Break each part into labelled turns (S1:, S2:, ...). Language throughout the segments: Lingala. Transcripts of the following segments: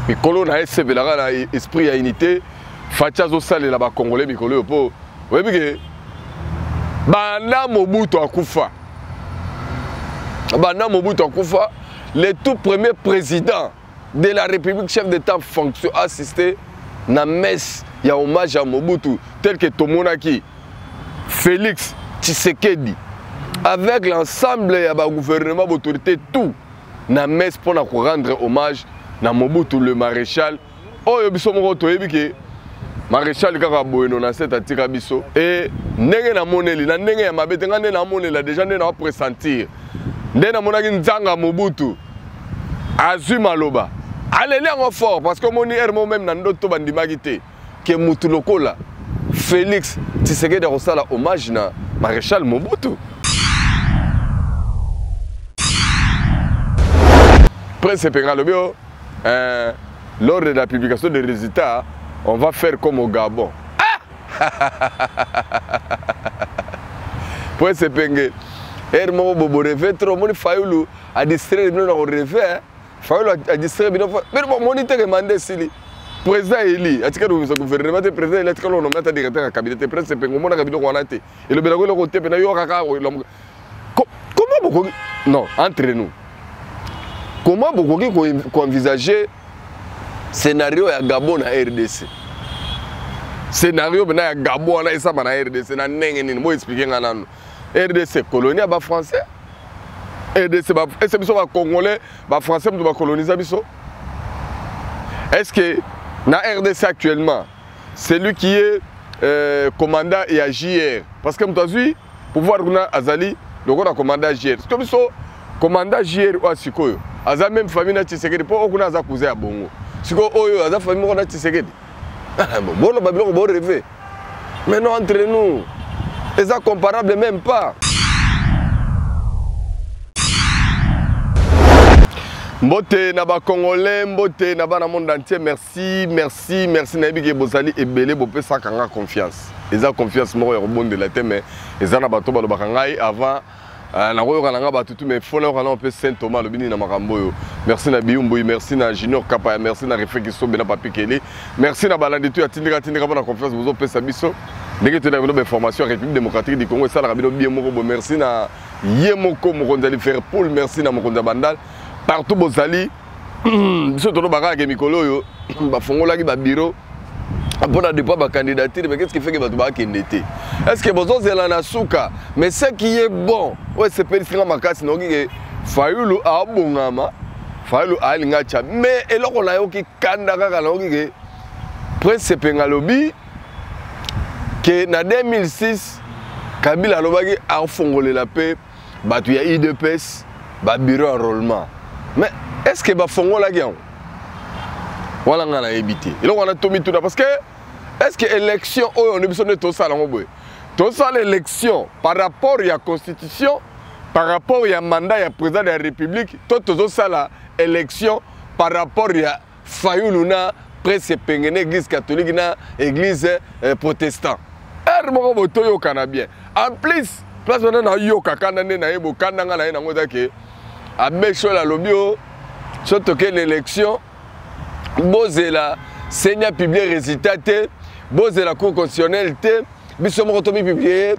S1: Mikolo na esepelaka na esprit ya unité. Fatshi azosalela ba Congolais mikolo oyo mpo oyebi ke banda Mobutu akufa, banda Mobutu akufa, le tout premier président de la République, chef d'État en fonction, assisté na messe ya hommage à Mobutu tel que tomonaki Félix Tshisekedi avec l'ensemble ya ba gouvernement, autorité, tout na messe pour na rendre hommage na Mobutu le maréchal. Oyo biso moko toyebi ke maréchal kaka boye 97 atika biso. E ndenge namoneli na ndenge ya mabe te, nga nde namonela déjà, nde na pressentir, nde namonaki nzanga Mobutu azwi maloba, aleli yango fort, parce que omoni heure moko même na ndoto bandimaki te ke mutu lokola Félix Tshisekedi akosala hommage na maréchal Mobutu. Prince Epenga alobi o lors de la publication des résultats, on va faire comme au Gabon. Ah! Prince Epenge, heure moko bobo rêve trop, moni Fayulu a distraire bino na ko rêve, hein? Fayulu a distraire bino, bino bomoni te ke mandat esili. Président Eli, atikali kobimisa gouvernement te, président Eli atikali konommer ata directeur ya cabinet te. Prince Epenge omonaka biloko wana te. Elobelaka eloko te, mpe yo kaka comment bokoki, non, entre nous, comment bokoki koenvisager scénario ya Gabon na RDC? Scénario mpenza ya Gabon wana esama na RDC na ndenge nini? Bo expliquer nga nanu. RDC colonie ya bafrançais? RDC ese biso bacongolais, bafrançais moto bacolonisa biso? Est ce que na RDC actuellement, celui qui est commandant ya JR, parce que moto azwi pouvoir kuna azali lokola commandant JR, to biso commandant JR oyo sikoyo aza même famille na Tshisekedi, mpo oyo kuna aza cousin ya bongo, sikoyo oyo aza famille moko na Tshisekedi? Boloba biloko borêve, mais non, entre nous, eza comparable même pas. Mbote na bacongolais, mbote na bana monde entier. Merci, merci, merci. Nayebi ke bozali ebele, bopesaka nga confiance. Eza confiance moko ya kobondela te, mais eza na bato balobaka ngai avant nakoyoka na nga bato tu, mais fo nayoka na mpe Saint Thomas alobi nini na makambo oyo. Merci na Biyumbui, merci na Junior Kapaya, merci na Refe Kisobe na Papi Keli, merci na balandi tu ya tindika tindika mpona confiance bozopesa biso ndenge toyelaka bino bainformation ya République démocratique du Congo, esalaka bino bien moko bo. Merci na ye moko mokonzi ya Liverpool, merci na mokonzi ya Bandal partout bozali. Biso tolobaka kaka mikolo oyo bafongolaki babureau mpona dépôt bacandidature, mais qu'est-ce qui fait que bato bakende te? Est ce que bozozela na suka? Mais ce qui est bon, oyo esepelisi nga makasi, nayoki ke Fayulu abongama, Fayulu alinga atya. Mais eloko nayoki kanda kaka, nayoki ke Prince Epenga alobi ke na 2006 Kabila alobaki afongolela mpe bato ya UDPS babureau enrôlement, mais est ce que bafongolaki yango wana? Ngai nayebi te eloko wana, tomituna, parce que est ce que élection oyo nde biso nde tosala yango boye, tosala élection par rapport ya constitution, par rapport ya mandat ya président de la République, to tozosala élection par rapport ya Fayulu na Prince Epenge na église catholique na église protestant? Heure moko boye toyokana bien. En plus, place wana nayoka kanda nde naye bokanda nga na ye nango eza ke abbé Shole alobi o so tokende élection, bozela CENI apublier résultat te, bozela Cour constitutionnelle te, biso moko tomipublier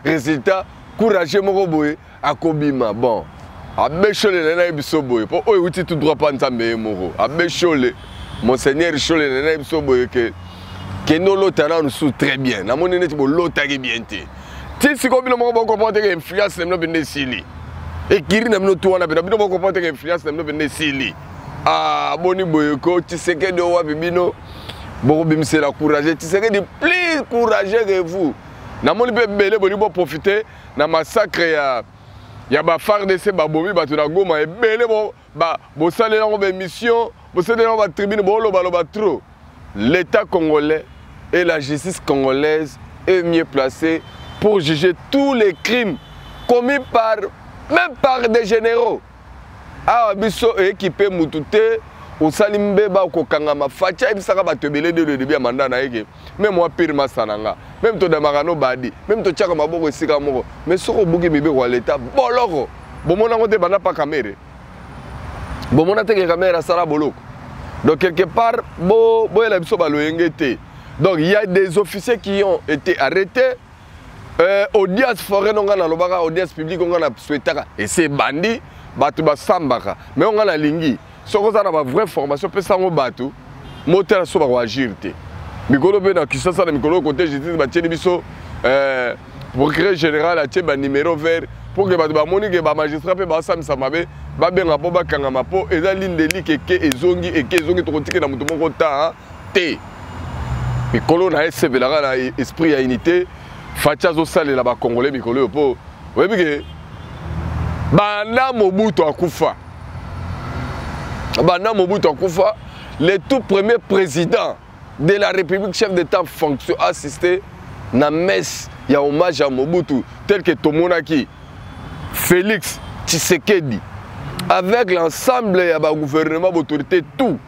S1: résultat. Courage moko boye akobima. Bon, abbé Shole na ye biso boye, mpo oyo euti tout droit mpa Nzambe ye moko, abbé Shole, monseigneur Shole na ye biso boye ke kende olota nanu su très bien. Namoni neti bolotaki bien te ti sikoyo. Bino moko bocomprendre te ke influence na bino mpenza esili, ekiri na bino tu wana mpena. Bino bocomprendre te ke influence na bino mpenza esili. Ah, boni boye ko Tshisekedi oyo wapi bino bokobimisela courage? Tshisekedi plus courageux que vous. Namoni mpe ebele bolingi boprofite na massacre ya ba FARDC, babomi bato na Goma ebele, bosaleli yango baémission, bosaleli yango batribune, bolobaloba trop. L'État congolais et la justice congolaise est mieux placée pour juger tous les crimes commis par même par des généraux. Awa biso ekipe mutu te, osali mbeba, okokangama. Fatshi ayebisaka bato ebele dès le début ya mandat na ye ke même mwa pire masa na nga, même todamaka no badi, même totiaka maboko esika moko, mais soki obuki mibeko ya leta, boloko. Bomona yango te banda pa Kamerhe? Bomona te ke Kamerhe asala boloko? Donc quelque part boyela biso baloyenge te. Donc il y a des officiers qui ont été arrêtés. Audience foraine, nga nalobaka, audience publique, nga na souhaitaka ese ebandi, bato basambaka. Mais nga nalingi soki oza na bavrai formation, pesa yango bato motala so bakoagir te. Mikolo mpe na Kinshasa, na mikolo côté justice, batieli biso procureur général atie banuméro vert pour que bato bamoni ke bamagistrat mpe basambisa mabe, babenga mpo bakangama, mpo eza lindelike eke ezongi, eke ezongi, tokotikela moto moko ta te. Mikolo na esepelaka na esprit ya unité Fatshi azosalela bacongolais mikolo oyo, mpo oyebi ke banda Mobutu akufa, banda Mobutu akufa, le tout premier président de la République, chef d'État en fonction, assisté na messe ya hommage à Mobutu tel que tomonaki Félix Tshisekedi avec l'ensemble ya bagouvernement, autorité, tout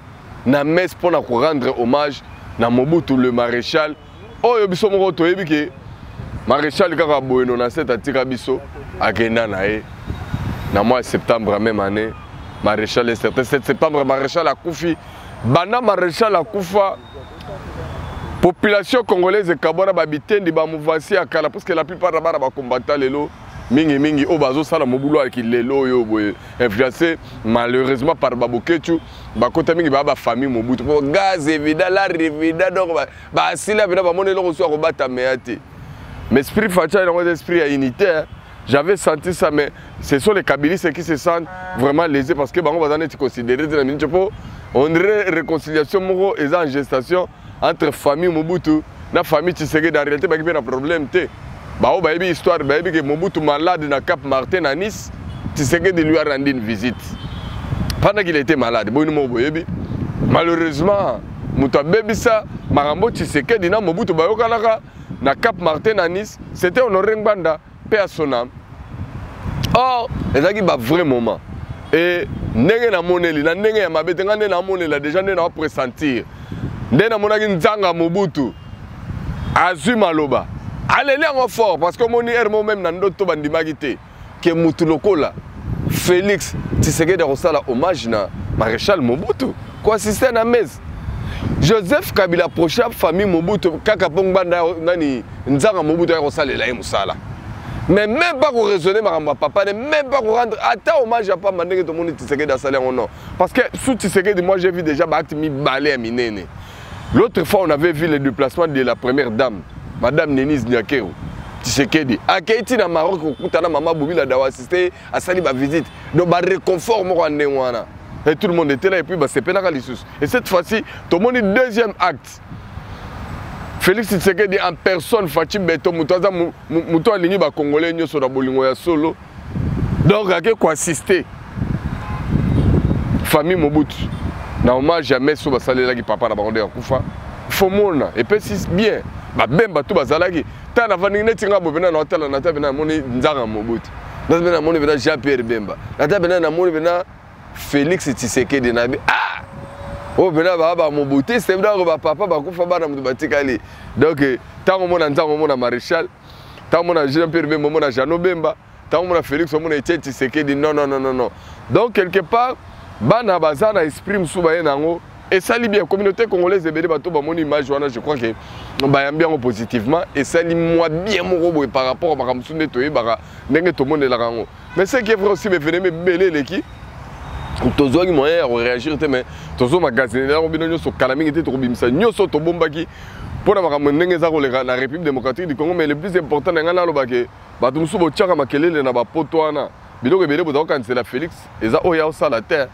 S1: na messe mpona korendre hommage na Mobutu le maréchal. Oyo biso moko toyebi ke maréchal kaka boye 97 atika biso, akenda na ye na mois ya septembre même année. Maréchal est certain, 7 septembre maréchal akufi. Banda maréchal akufa, population congolaise ekabwana, babitendi, bamouvance ya kala, parce que la plupart na bana bakombata lelo mingimingi oyo bazosala mobulu alaki lelo oyo boye, influencé malheureusement par baboketu, bakota mingi baa bafamille Mobutu, po gaz évident, lar évident. Donc basila mpena, bamoni eloko so ya kobatameya te. Mais esprit Fatshi yango eza esprit ya unité, hein. J'avais senti ça, mais ce sont les kabilistes qui se sentent vraiment lésés, parce que bango baza neti considéré te na minute, po on dirait réconciliation moko eza en gestation entre famille Mobutu na famille Tshisekedi. En réalité baki mpe na problème te. Bao bayebi histoire, bayebi ke Mobutu malade na Cap Martin na Nice, Tshisekedi lui a rendu une visite pendant qu'il était malade. Boyini moko boyebi, malheureusement moto abebisa makambo Tshisekedi na Mobutu bayokanaka na Cap Martin na Nice, c'était Honoré Ngbanda, mpe ya son âme. Or ezalaki bavrai moment e ndenge namoneli na ndenge ya mabe te. Ngai nde namonela déjà, nde naopressentir, nde namonaki nzanga Mobutu azwi maloba, aleli yango fort, parce que omoni ere mo même na ndoto bandimaki te ke mutu lokola Félix Tshisekedi akosala hommage na maréchal Mobutu, koassiste na messe. Joseph Kabila approcha famille Mobutu kaka mpo Ngbanda nani, nzanga Mobutu aya kosalela ye mosala, mais même pas koraisonner makambo ya papa ne, même pas korendre ata hommage ya pamba ndenge tomoni Tshisekedi asali yango. Non, parce que sous Tshisekedi, moi j'ai vu déjà baacte mibale ya minene. L'autre fois, on avait vu le déplacement de la première dame, madame Denise Nyakeru Tshisekedi, akei ti na Maroc kokutana mama Bobila Dawa, assiste, asali bavisite, donc baréconfort moko ya ndenge wana, et tout le monde était là, et puis basepelaka lisusu. Et cette fois-ci tomoni deuxième acte, Félix Tshisekedi en personne, Fatshi Béton, moto aza moto alingi bacongolais nyonso na bolingo ya solo, donc ake koassiste famille Mobutu na hommage ya messe oyo basalelaki papa na bango nde akufa. Fomona epesi bien babemba to bazalaki tala navandiki neti nga boye mpena naotala, nata mpena namoni nzanga Mobutu, nata mpena namoni mpena Jean Pierre Bemba, nata mpena namoni mpena Félix Tshisekedi, nabi ah, oyo mpena baa bamobutiste, donc bapapa bakufa, bana moto batikali. Donc ntango omona nzango, omona maréchal, ntango omona Jean Pierre Bemba, omona Jano Bemba, ntango omona Félix, omona Etienne Tshisekedi. Non, non, non, non, non. Donc quelque part bana baza na esprit mosusu baye na yango, esali bien. Communauté congolaise ebele, bato bamoni image wana, je crois que bayambi yango positivement, esali mwa bien moko boye par rapport a makambo mosusu nde toyebaka ndenge tomonelaka yango. Mais ce qui est vrai aussi, baévénement ebele eleki, tozwaki moyen ya koréagir te, mais tozomagasine yango bino nyonso. Kala mingi te tokobimisa nyonso tobombaki mpona makambo ndenge eza koleka na République démocratique du Congo. Mais le plus important na ngai nalobake, bato mosusu botiaka makelele na bapoto wana, biloko ebele boza kokanisela Félix eza oyo ya osala te.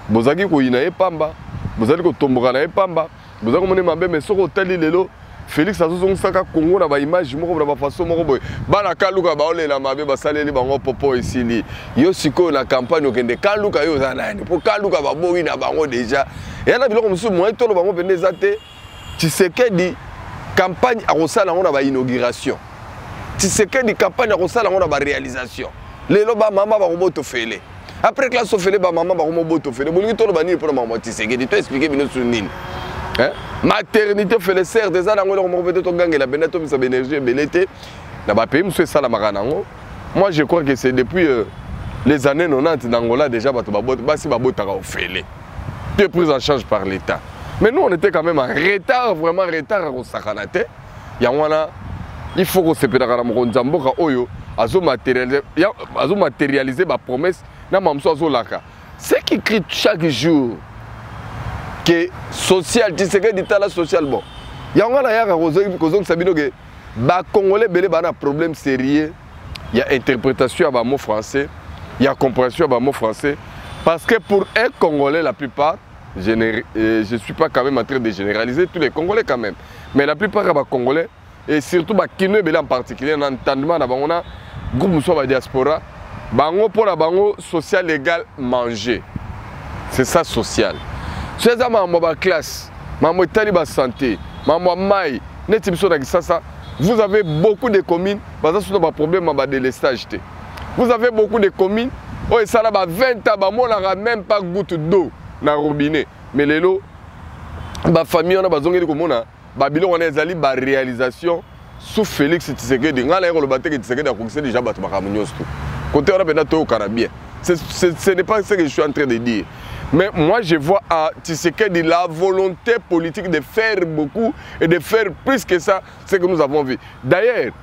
S1: Bozalaki koyina ye pamba, bozali kotomboka na ye pamba, bozali komona mabe. Mais soki otali lelo, Félix azozongisaka Congo na baimage moko, na bafaçon moko boye. Bana Kaluka baolela mabe basaleli bango popo esili. Yo sikoyo na campagne okende Kaluka, yo oza nani? Mpo Kaluka baboyi na bango déjà, eya na biloko mosusu moye tolo bango mpenza eza te. Tshisekedi campagne akosala yango na bainauguration, Tshisekedi campagne akosala yango na baréalisation. Lelo bamama bakobota ofele, après classe ofele, bamama bakomobota ofele. Bolingi toloba nini mpona makambo ya Tshisekedi? To explique bino su nini? Maternité ofele, certes eza nango eloko moko mpe te, togangela penda, tobisa baénergie ebele te. Na bapays mosusu esalamaka nango. Moi je crois que c'est depuis les années 90 d'Angola déjà, bato basi babotaka ofele. Tout est pris en charge par l'État. Mais nous, on était quand même en retard, vraiment retard à kosakana te. Yango wana, il faut kosepelaka na mokonzi ya mboka oyo azo matérialiser ba promesse na mamosu azolaka. Ce qui crie chaque jour que social, Tshisekedi tala social, bon. Yango wana yaka kozongisa bino ke ba Congolais ebele bana problème sérieux ya interprétation ya ba mots français, ya compréhension ya ba mots français, parce que pour un Congolais, la plupart, je suis pas quand même en train de généraliser tous les Congolais quand même, mais la plupart ya ba Congolais et surtout ba Kino ebele en particulier, na entendement na bango na groupe mosusu ya ba diaspora, bango mpona bango social égal manger, c'est ça social. So eza makambo ya baclasse, makambo etali basanté, makambo ya mai, neti biso na Kisasa, vous avez beaucoup de communes baza so na baproblème ya badélestage te. Vous avez beaucoup de communes oyo esala ba 20 ans bamonaka même pas goutte d'eau na robinet, mais lelo bafamille wana bazongeli komona babiloko wana. Ezali baréalisation sous Félix Tshisekedi. Ngai naye koloba te ke Tshisekedi akokisi déjà bato makambo nyonso to côté wana mpenza toyokana bien. Ce n'est pas ce que je suis en train de dire, mais moi, je vois à Tshisekedi la volonté politique de faire beaucoup et de faire plus que ça, ce que nous avons vu. D'ailleurs,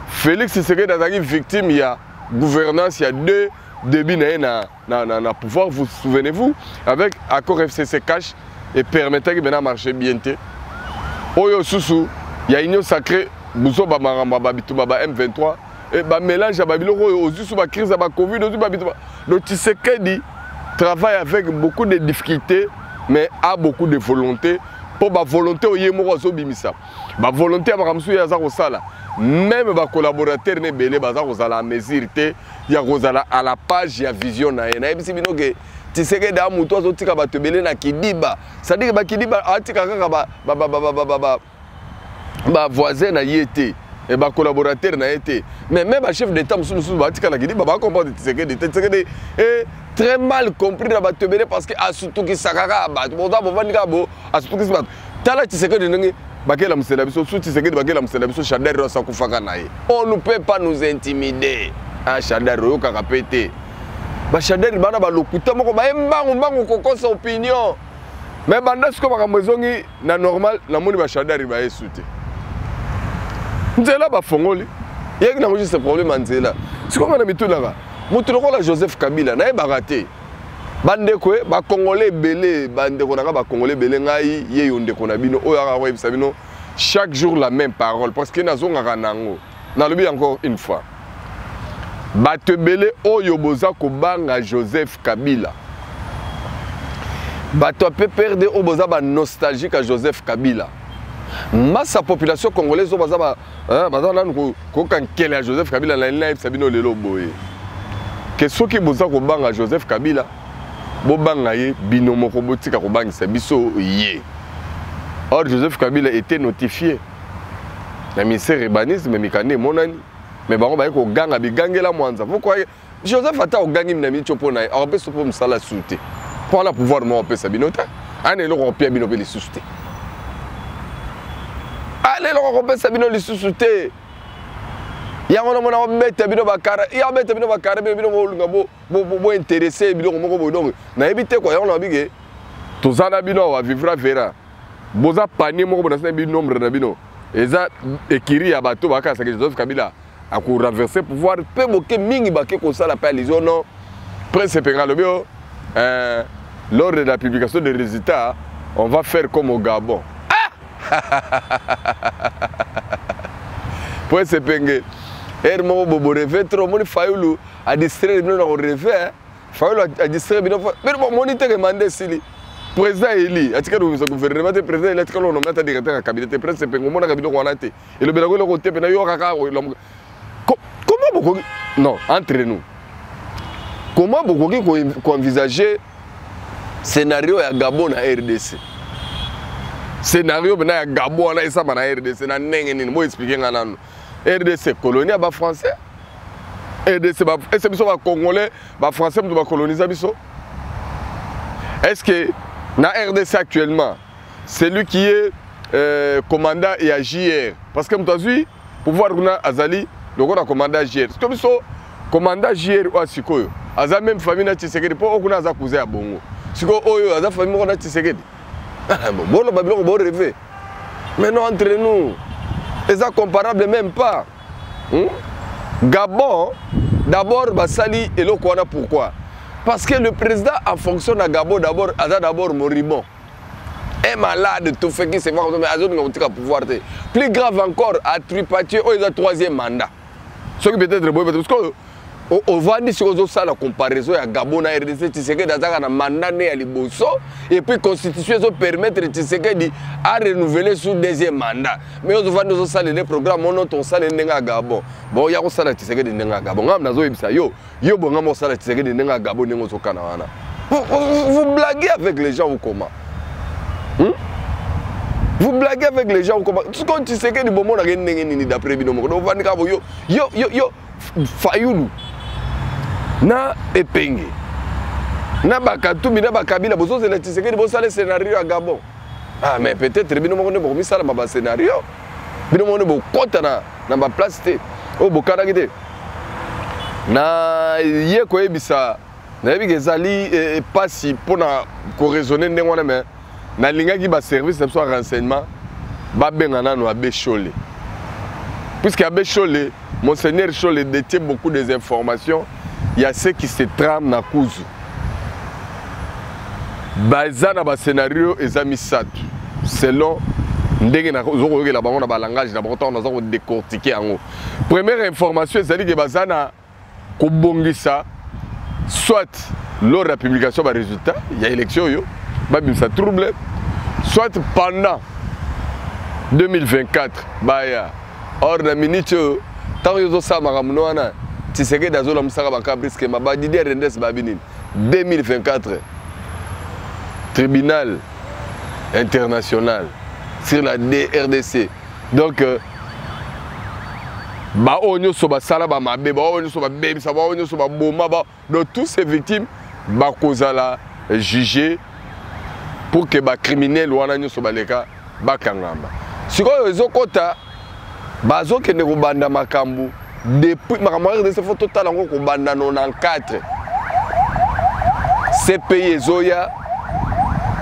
S1: Félix Tshisekedi azalaki victime ya gouvernance, il y a deux débuts na ye na pouvoir. Vous souvenez-vous, avec accord FCC CACH et permettait que maintenant marcher bien te. Oyo susu ya Union sacrée, buzoba, makambo ya babitumba ba M23 e bamélange ya babiloko oyo ozwi su bacrise ya bacovid, ozwi babitumba. Donc Tshisekedi travaille avec beaucoup de difficultés, mais a beaucoup de volonté, mpo bavolonté oyo ye moko azobimisa, bavolonté ya makambo mosusu ye aza kosala, même bacollaborateur na ebele baza kozala mesure te ya kozala à la page ya vision na ye. Nayebisi bino ke Tshisekedi a motu azotika bato ebele na kidiba, c'est-à-dire bakidiba atika kaka bavoisin na ye te, bacollaborateur na ye te, mais même bachef d'état mosusu mosusu batikala kidiba, bacomprendre Tshisekedi te. Tshisekedi est très mal compris na bato ebele parce que asutukisaka kaka bato. Boza bovandi kaka bo asutukisi bato. Tala Tshisekedi ndenge bakela mosela biso su Tshisekedi, bakela mosela biso Shadary oyo asakufaka na ye. On ne peut pas nous intimider. Ah, Shadary oyokaka mpe te. Bashadary bana balokuta moko baye mbangu mbangu kokosa opinion, mais banda sikoyo makambo ezongi na normal, namoni bashadary baye su te. Nzela bafongoli yaki nango juste problème ya nzela. Sikoyo nga na mitunaka, moto lokola Joseph Kabila, nayebaka te. Bandeko e bakongole ebele, bandeko na nga bakongole ebele, ngai ye yo ndeko na bino oyo aka koyebisa bino chaque jour la même parole, parce que nazongaka nango. Nalobi encore une fois, bato ebele oyo boza kobanga Joseph Kabila, bato ya PPRD oyo boza banostalgique ya Joseph Kabila, masa population congolaise oyo baza baza nanu koyoka nkele ya Joseph Kabila, nalingi nayebisa bino lelo boye ke soki boza kobanga Joseph Kabila, bobanga ye bino moko, botika kobangisa biso ye. Or Joseph Kabila était notifié na ministère urbanisme, mikanda emonani, mais bango baye koganga bigangela mwanza. Vous croyez Joseph ata ogangi na micho mpo na ye akopesa mpo mosala su te, mpo wana pouvoir moko apesa bino te, ana eloko akopia bino mpe lisusu te, ana eloko akopesa bino lisusu te. Yango namona obeta bino bakara, ya obeta bino bakara, bino bino bolinga bointéresser biloko moko boye. Donc nayebi te kwa yango na babike toza na bino awa, vivra verra. Boza panier moko bona bino, nombre na bino eza ekiri ya bato bakasaki Joseph Kabila akorenverser pouvoir mpe boke mingi bake kosala mpe allusion. Non, Prince Epenga alobi o lors de la publication des résultats, on va faire comme au Gabon. Ah, Prince Epenge, ere moko boborêver trop. Omoni Fayulu adistraire bino na korêver. Fayulu adistraire bino, bino bomoni teke mandat esili, président eli atikali kobimisa gouvernement te, président eli atikali konommer ata directeur ya cabinet te. Prince Epenge, omonaka biloko wana te, elobelako eloko te mpena yo kaka. Comment bokoki, non, entre nous, comment bokoki koenvisager scénario ya Gabon na RDC? Scénario mpena ya Gabon wana esama na RDC na ndenge nini? Boexpliquer nga nanu. RDC colonie ya bafrançais? RDC ese biso bacongolais, bafrançais moto bacolonisa biso? Est ce que na RDC actuellement, celui qui est commandant ya JR, parce que moto azwi pouvoir kuna azali lokola commandant JR, to biso commandant JR oyo sikoyo aza même famille na Tshisekedi, mpo oyo kuna aza cousin ya bongo. Sikoyo oyo aza famille moko na Tshisekedi. Ah, boloba biloko bo rêver. Mais non, entre nous, eza comparable même pas. Gabon, d'abord basali eloko wana pourquoi? Parce que le président en fonction na Gabon d'abord aza d'abord moribond. Un malade tout fait qui se va mais azolinga kotika pouvoir te. Plus grave encore, a tripatouillé oyo eza troisième mandat. Soki peut-être boye parce que ovandi sikoyo ozosala comparaison ya Gabon na RDC. Tshisekedi azaka na mandat ne ya liboso et puis constitution ezopermettre Tshisekedi a renouveler sous deuxième mandat, mais ozovandi ozosalela programme ono tosala ndenge ya Gabon. Bon, ya kosala Tshisekedi ndenge ya Gabon, ngam nazoyebisa yo, yo bongama osala Tshisekedi ndenge ya Gabon ndenge ozokana wana. Vous blaguez avec les gens ou comment? Vous blaguez avec les gens ou comment? Sikoyo Tshisekedi bomonaka ndenge nini d'après bino moko? Ovandi kaka yo yo yo yo, Fayulu na Epenge na Bakatumbi na Bakabila, bozozela Tshisekedi bosala scénario ya Gabon. Ah, mais peut-être bino moko nde bokomisalama bascénario, bino moko nde bokɔta na baplace te oyo bokanaki te. Na ye koyebisa, nayebi ke ezali mpasi mpona koraisonner ndenge wana, mais nalingaki baservice na biso ya renseignement babenga nano abbé Chole, puisque abbé Chole, monseigneur Chole, détient beaucoup des informations. Il y a ce qui se trame na Kuzu. Baza na bascénario eza misato selon ndenge nazokoyokela bango na balangage na bango ntango naza kodécortiquer yango. Première information ezali ke baza na kobongisa soit lors ya publication ya barésultat ya élection oyo babimisa trouble, soit pendant 2024 baya. Or na minute oyo, ntango yo ozosala makambo no wana, Tshisekedi azolamusaka bakabriske ma badidier Reynders babi nini? 2024, tribunal international sur la DRDC. Donc baoyo nyonso basala bamabe, baoyo nyonso babebisa, baoyo nyonso baboma ba, donc tous ces victimes bakozala jugé pour que bacriminel wana nyonso baleka bakangama. Sikoyo ezokɔta, bazokende kobanda makambo depuis makambo ya RDC. Faut totala yango kobanda 94, CPI ezoya,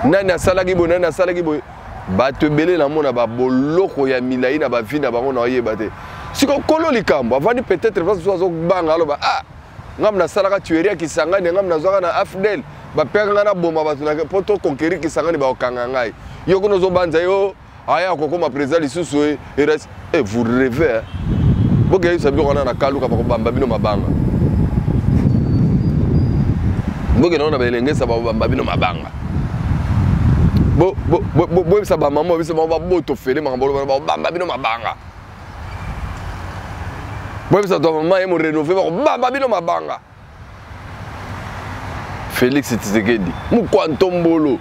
S1: nani asalaki boye, nani asalaki boye. Bato ebele namona baboloko ya milai na bavi na bango na oyeba te. Siko kolo likambo avandi peut-être place mosusu azobanga, aloba: "Ah, ngam nasalaka tuerie ya Kisangani, ngam nazwaka na AFDL, bapekaka ngai naboma bato mpo toconquérir Kisangani, bakokanga ngai." Yo kuna ozobanza yo aya kokoma président lisusu erasi. Eh, vous rêvez, hein? Bokeyebisa biloko wana na kaluka, bakobamba bino mabanga. Bokende wana belengesa, bakobamba bino mabanga. Boyebisa bamama biso bango baboto fele makambo oloba, bakobamba bino mabanga. Boyebisa to mama ye morénover, bakobamba bino mabanga. Félix Tshisekedi mokwantombolo,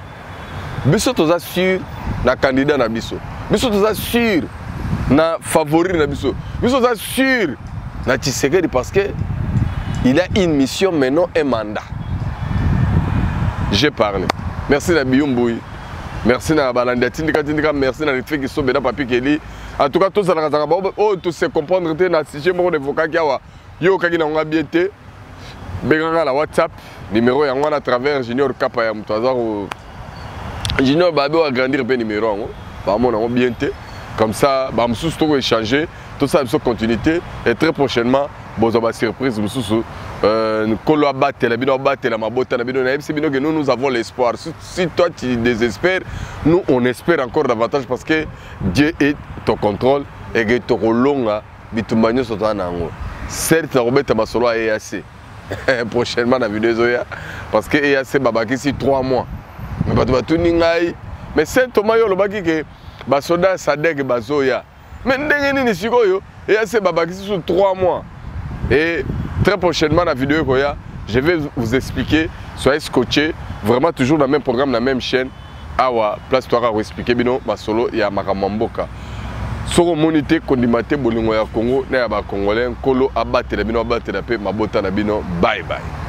S1: biso toza sûr na candidat na biso, biso toza sûr na favori na biso, biso toza sûr na Tshisekedi, parce que il a une mission maintenant, un mandat. J'ai parlé. Merci na Biyumbui, merci na balandi ya Tindika Tindika, merci na Rifiki Sobe na Papi Keli. En tout cas, tozalaka zalaka oyo tose comprendre te na sujet moko naévoquaki awa. Yo okaki nango nga bien te, benganga na WhatsApp, numéro yango wana à travers Junior Kapa ya moto aza ko Junior babe oyo agrandir mpe numéro yango, bamona yango bien te. Comme ça bamosusu tokoéchanger, tosala biso continuité et très prochainement bozwa basurprise mosusu. Nkolo abatela bino, abatela mabota na bino. Nayebisi bino que nous, nous avons l'espoir. Si toi tu désespères, nous, on espère encore davantage, parce que Dieu est au contrôle et que tokolonga bitumba nyonso toza na yango. Certes, nakobeta masolo ya EAC prochainement na video ezoya, parce que EAC babakisi 3 mois, mais bato batuni ngai: "Mais saint Thomas, yo olobaki ke basoda ya SADC bazoya, mais ndenge nini sikoyo EAC babakisi su 3 mois?" Et très prochainement na vidéo ekoya, je vais vous expliquer. Soyez scotchés vraiment, toujours dans le même programme, la même chaîne, awa place toaka koexpliquer bino masolo ya makambo ya mboka. Soki omoni te, kondima te. Bolingo ya Congo na ya bacongolais, Nkolo abatela bino, abatela mpe mabota na bino. Bye bye.